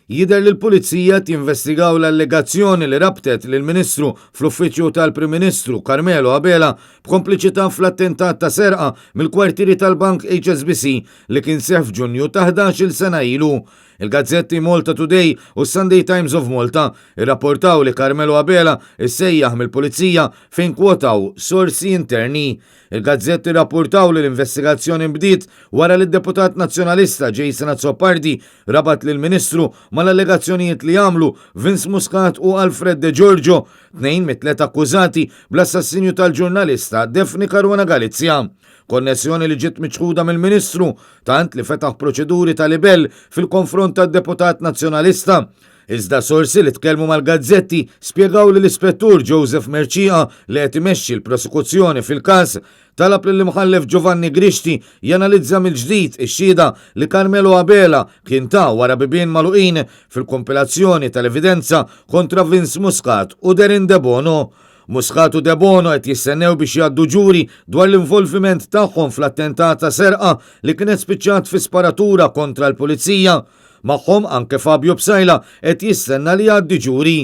Jidher li l-Pulizija qed jinvestigaw l-allegazzjoni li rabtet lill-Ministru fl-Uffiċċju tal-Prim Ministru Carmelo Abela b'kompliċità fl-attentat ta' serqa mill-kwartieri tal-Bank HSBC li kien seħħ f'Ġunju ta' 11-il sena ilu. Il-gazzetti Malta Today u s-Sunday Times of Malta rrapportaw li Carmelo Abela ssejjaħ mill-Pulizija fejn kwotaw sorsi interni. Il-gazzetti rrapportaw li l-investigazzjoni nbdiet wara li d-deputat Nazzjonalista Jason Azzopardi rabat lill-Ministru mal-allegazzjonijiet li għamlu Vince Muscat u Alfred De Giorgio, tnejn mit-tliet akkużati bl-assassinju tal-ġurnalista Daphne Caruana Galizia. Konnessjoni li ġiet miċħuda mill-Ministru, tant li fetaħ proċeduri ta' libell fil-konfront tad-deputat Nazzjonalista. Iżda sorsi li tkellmu mal-gazzetti spjegaw li l-Ispettur Joseph Mercieca li qed imexxi l-prosekuzzjoni fil-każ talab lill-Imħallef Giovanni Grixti janalizza mill-ġdid ix-xhieda li Carmelo Abela kien ta wara bibien magħluqin fil-kompilazzjoni tal-evidenza kontra Vince Muscat u Darren Debono. Muscat u Debono qed jistennew biex jgħaddu ġuri dwar l-involviment tagħhom fl-attentat ta' serqa li kienet spiċċat fi sparatura kontra l-pulizija. Magħhom anke Fabio Psaila qed jistenna li jgħaddi ġuri.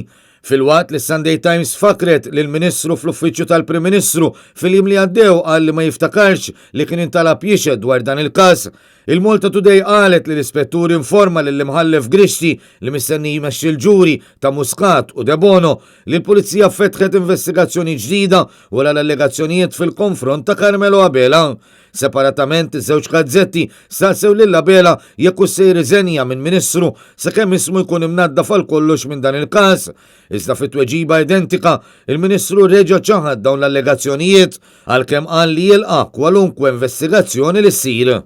Filwaqt li s-Sunday Times fakkret li l-Ministru fl-Uffiċċju tal-Prim Ministru fil-jiem li għaddew qal li ma jiftakarx li kien intalab jixhed dwar dan il-każ, il-Malta Today qalet li l-Ispettur informa lill-Imħallef Grixti li mistenni jmexxi l-ġuri ta' Muscat u Debono li l-Pulizija fetħet investigazzjoni ġdida wara l-allegazzjonijiet fil-konfront ta' Carmelo Abela. Separatament, iż-żewġ gazzetti staqsew lil Abela jekk hux se jirriżenja minn Ministru sakemm ismu jkun imnaddaf għal kollox minn dan il-każ. Iżda fi tweġiba identika, il-Ministru reġa' ċaħad dawn l-allegazzjonijiet, għalkemm qal li jilqa' kwalunkwe investigazzjoni li ssir.